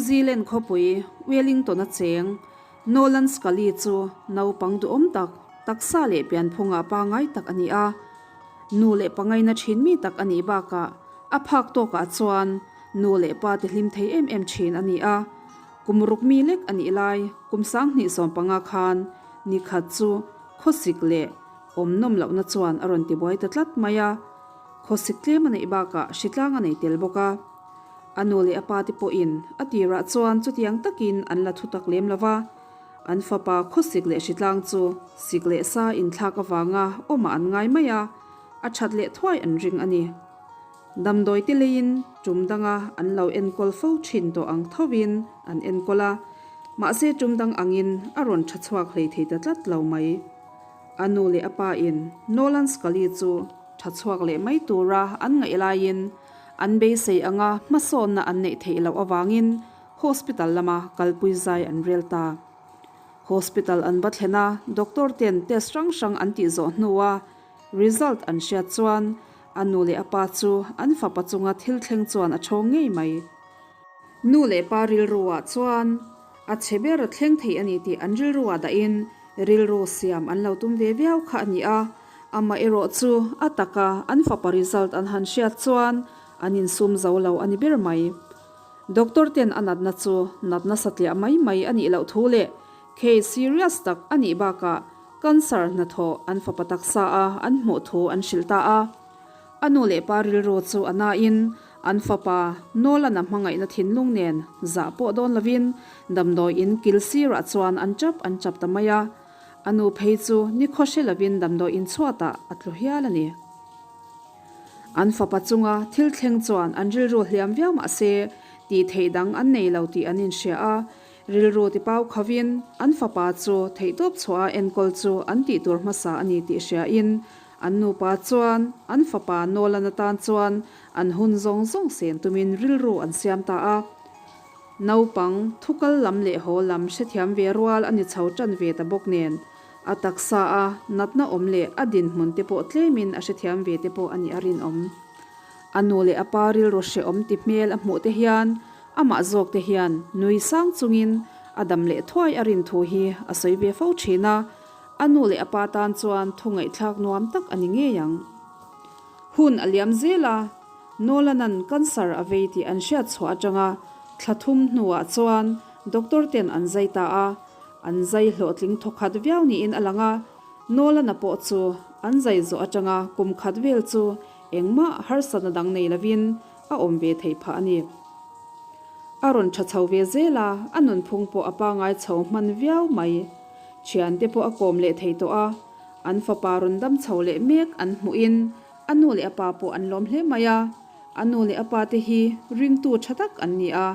Zealand khawpui Wellington-a cheng Nolan Scully chu naupang duhawm tak, taksa leh pianphunga pangai tak a ni a. Nu leh pa ngaina thin mi tak a nih bakah a phak tawkah chuan nu leh pa ti hlim thei em em thin a ni a. Kum ruk mi lek a nih lai kum 2015 khan ni khat chu khawsik leh awm nawm lohna chuan a rawn tibuai ta tlat mai a. Khawsik tlem a neih bakah hritlang a nei tel bawk a. A nu leh a pa te pawhin a tirah chuan chutiang takin an la thutak lem lo va, an fapa khawsik leh hritlang chu sik leh sa inthlak avanga awmah an ngai mai a, a that leh thuai an ring a ni. Damdawi te leiin tum danga an lo enkawl fo thin tawh ang thovin an enkawl a, mahse tum dang angin a rawn tha chhuak hlei thei ta tlat lo mai. A nu leh a pa in Nolan Scully chu tha chhuak leh mai tura an ngaih laiin an beisei anga hmasawnna an neih theih loh avangin hospital lama kalpui zai an rel ta. Hospital an va thlen a, doctor ten test hrang hrang an tih zawh hnua result an hriat chuan a nu leh a pa chu an fapa chunga thil thleng chuan a chhawng ngei mai. Nu leh pa rilruah chuan a chhe ber thleng thei a ni tih an rilruah dahin Rilru siam an lo tum ve viau kha a ni a, amaherawh chu a taka an fapa result an han hriat chuan an insum zo lo a ni ber mai. Doctor ten a natna chu natna satliah mai mai a nih loh thu leh case serious tak a nih bakah cancer hnathawh an fapa taksa a an hmuh thu an hrilh ta a. A nu leh pa rilru chu a nain an fapa Nolan-a hmangaihna thinlung nen zah pawh dawn lovin damdawi in kil sirah chuan an chap an chap ta mai a. A nu phei chu nikhaw hre lovin damdawi in chhuatah a tlu hial a ni. An fapa chunga thil thleng chuan an rilru hliam viau mah se tih theih dang an nei lo tih an inhria a, rilru tipau khovin an fapa chu theihtawp chhuaha enkawl chu an tih tur hmasa a ni tih hriain An nupa chuan an fapa Nolan atan chuan an hun zawng zawng sen tumin rilru an siam ta a. Naupang thukal lam leh haw lam hrethiam ve rual a ni chho tan ve ta bawk nen, a taksa a natna awm leh a dinhmun te pawh tlemin a hrethiam ve te pawh a nih a rinawm. A nu leh a pa rilru hrehawm ti hmel a hmuh te hian amah zawk te hian nui sang chungin a dam leh thuai a rin thu hi a sawi ve fo thin a, A nu leh a pa tan chuan thu ngaihthlak nuam tak a ni ngei ang. Hun a liam zel a, Nolan-a'n cancer a vei tih an hriat chhuah atanga thla thum hnuah chuan doctor ten an zai ta a, an zai hlawhtling thawkhat viau niin a lang a, Nolan-a pawh chu an zai zawh atanga kum khat vel chu engmah harsatna dang nei lovin a awm ve thei phah a ni. A rawn tha chho ve zel a, a nunphung pawh a pangai chho hman viau mai. Thiante pawh a kawm leh thei tawh a, an fapa rawn dam chho leh mek an hmuhin a nu leh a pa pawh an lawm hle mai a. A nu leh a pa te hi ringtu tha tak an ni a,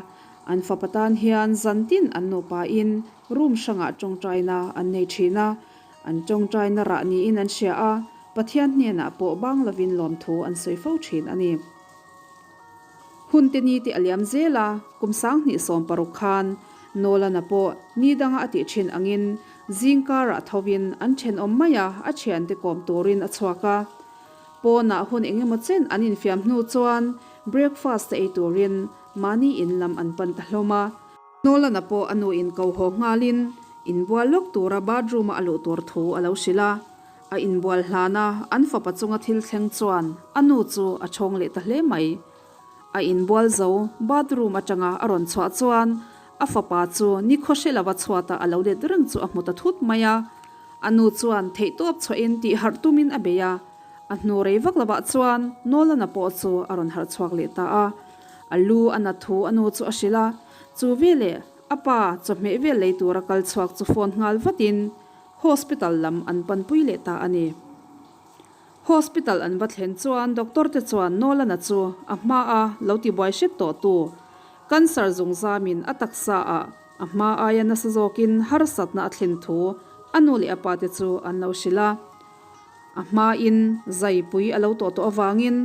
an fapa tan hian zantin an nupain room hrangah tawngtaina an nei thin a, an tawngtaina rah niin an hria a, Pathian hnenah pawh bang lovin lawmthu an sawi fo thin a ni. Hun te ni te a liam zel a, kum 2016 khan Nolan-a pawh ni danga a tih thin angin zing karah thovin an thenawm mai a, a thiante kawm turin a chhuak a. Pawnah hun eng emaw chen an infiam hnu chuan breakfast a ei turin mahni in lam an pan ta hlawm a. Nolan-a pawh a nu in ko haw nghalin inbual lawk tura bathroom-a a luh tur thu a lo hrilh a. A inbual hlana an fapa chunga thil thleng chuan a nu chu a chhawng leh ta hle mai. A inbual zo bathroom atanga a rawn chhuah chuan a fapa chu nikhaw hre lova chhuata a lo let reng chu a hmu ta thut mai a. A nu chuan theihtawp chhuahin tih harh tumin a bei a, a hnu rei vak lovah chuan Nolan-a pawh chu a rawn harh chhuak leh ta a. A lu a nat thu a nu chu a hrilh a, chu veleh a pa chawhmeh vel lei tura kal chhuak chu phone nghal vatin Hospital lam an panpui leh ta a ni. Hospital an va thlen chuan doctor te chuan Nolan-a chu a hma a lo tibuai hrep tawh tu cancer zungzamin a taksa ah a hma aia nasa zawkin harsatna a thlen thu a nu leh a pa te chu an lo hrilh a. A hma in zaipui a lo tawh tawh avangin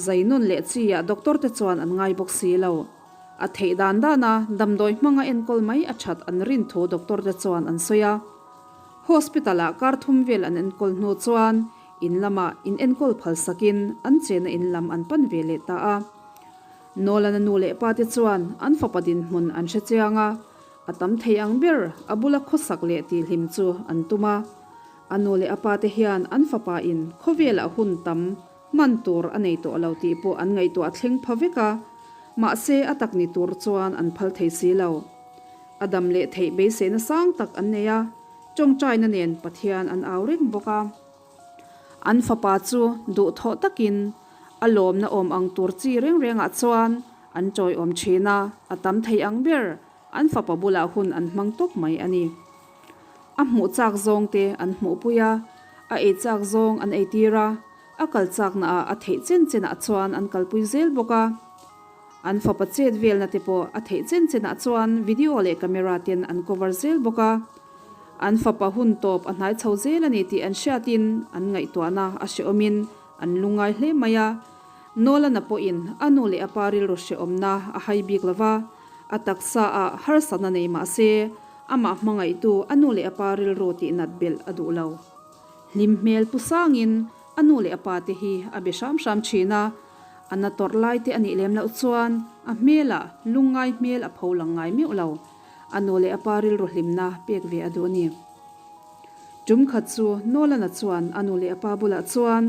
zai nun leh chi ah doctor te chuan an ngai bawk si lo. A theih dan dana damdawi hmanga enkawl mai a that an rin thu doctor te chuan an sawi a. Hospital ah kar thum vel an enkawl hnu chuan in lamah in enkawl phal sakin an chena in lam an pan ve leh ta a. Nolan-a nu leh pa te chuan an fapa dinhmun an hre chiang a, a tam thei ang ber a bula khawsak leh tihhlim chu an tum a. A nu leh a pa te hian an fapa in khawvelah hun tam hman tur a nei tawh lo tih pawh an ngaihtuah thleng pha vek a, mahse a tak ni tur chuan an phal thei si lo. A dam leh theih beiseina sang tak an nei a, tawngtaina nen Pathian an au reng bawk a. An fapa chu duhthawh takin a lawmna awm ang tur chi reng rengah chuan an tawiawm thin a, a tam thei ang ber an fapa bulah hun an hmang tawp mai a ni. A hmuh chak zawng te an hmuhpui a, a ei chak zawng an eitir a, a kal chaknaah a theih chen chenah chuan an kalpui zel bawk a. An fapa chet velna te pawh a theih chen chenah chuan video leh camera ten an cover zel bawk a. An fapa hun tawp a hnai chho zel a ni tih an hriatin an ngaihtuahna a hrehawmin an lungngai hle mai a. Nolan-a pawhin a nu leh a pa rilru hrehawmna a hai bik lo va, a taksa ah harsatna nei mah se amah hmangaihtu a nu leh a pa rilru tihnat belh a duh lo. Hlim hmel pu sangin a nu leh a pa te hi a be hram hram thin a, a na tawrh lai te a nih lem loh chuan a hmelah lungngai hmel a pho lang ngai meuh lo. A nu leh a pa rilru hlimna pek ve a duh a ni. Tum khat chu Nolan-a chuan a nu leh a pa bulah chuan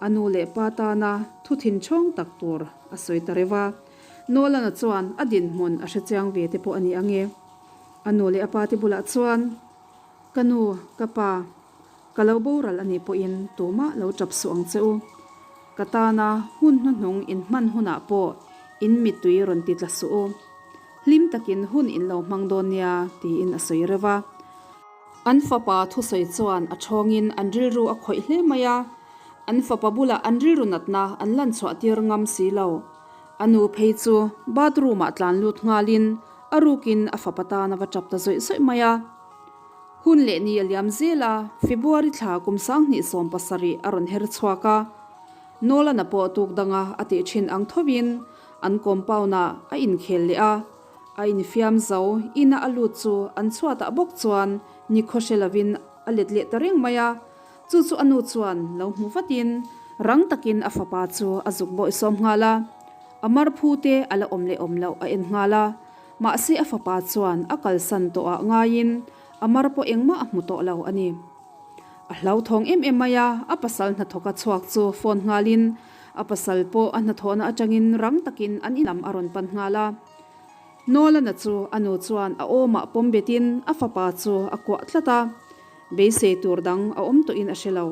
a nu leh pa tana thu thinchhawng tak tur a sawi ta reuh a. Nolan-a chuan a dinhmun a hrechiang ve te pawh a ni ang e. A nu leh a pa te bulah chuan, Ka nu, ka pa, ka lo boral a nih pawhin tumah lo tap suh ang che u. Ka tana hun hnuhnung in hman hunah pawh in mittui rawn ti tla suh u. Hlim takin hun in lo hmang dawn nia, tiin a sawi reuh a. An fapa thusawi chuan a thawngin an rilru a khawih hle mai a, an fapa bulah an rilru natna an lan chhuah tir ngam si lo. A nu phei chu bathroom ah tlan lut nghalin a rukin a fapa tan a va tap ta zawih zawih mai a. Hun leh ni a liam zel a, February thla kum 2017 a rawn her chhuak a. Nolan-a pawh tuk danga a tih thin ang thovin an compound ah a inkhel leh a, a infiam zo ina a lut chu an chhuatah bawk chuan nikhaw hre lovin a let leh ta reng mai a. Chu chu a nu chuan lo hmu vatin rang takin a fapa chu a zuk bawihsawm nghal a, a marphu te a la awm leh awm loh a en nghal a, mahse a fapa chuan a kalsan tawhah ngaiin a mar pawh engmah a hmu tawh lo a ni. A hlauthawng em em mai a, a pasal hnathawka chhuak chu phone nghalin a pasal pawh a hnathawhna atangin rang takin an in lam a rawn pan nghal a. Nolan-a chu a nu chuan a awmah pawm betin a fapa chu a kuah tlat a, beisei tur dang a awm tawhin a hre lo.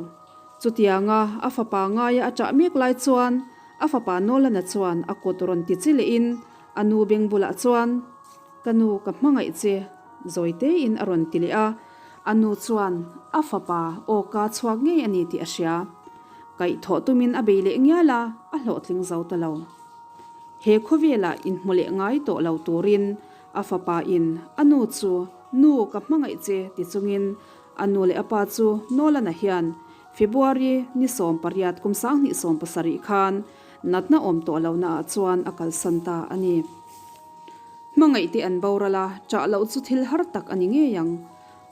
Chutianga a fapa ngaia a ṭah mek lai chuan a fapa Nolan-a chuan a kut rawn ti chi lehin a nu beng bulah chuan, Ka nu ka hmangaih che, zawi tein a rawn ti leh a. A nu chuan a fapa aw ka chhuak ngei a ni tih a hria. Kaihthawh tumin a bei leh ngial a, a hlawhtling zo ta lo. He khawvelah inhmu leh ngai tawh lo turin a fapa in a nu chu Nu ka hmangaih che ti chungin a nu leh a pa chu Nolan-a hian February ni 18 kum 2017 khan natna awm tawh lohna ah chuan a kalsan ta a ni. Hmangaih te an boral a, chah loh chu thil har tak a ni ngei ang.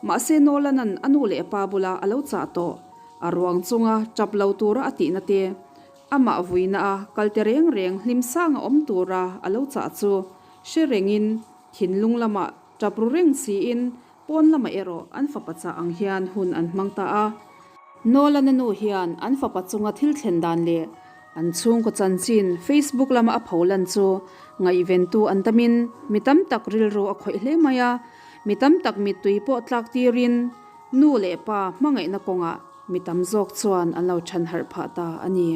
Mahse Nolan-a'n a nu leh a pa bula a lo chah tawh, a ruang chunga tap lo tura a tihna te, Amah vuina a kal te reng reng hlim sanga awm tura a lo chah chu hre rengin thinlung lamah tap ru reng siin pawn lamah erawh an fapa chah ang hian hun an hmang ta a. Nolan-a nu hian an fapa chunga thil thlen dan leh an chhungkaw chanchin Facebook lama a pho lan chu ngaihventu an tamin mi tam tak rilru a khawih hle mai a, mi tam tak mittui pawh tlak tirin nu leh pa hmangaihna kawngah mi tam zawk chuan an lo chhan harh phah ta a ni.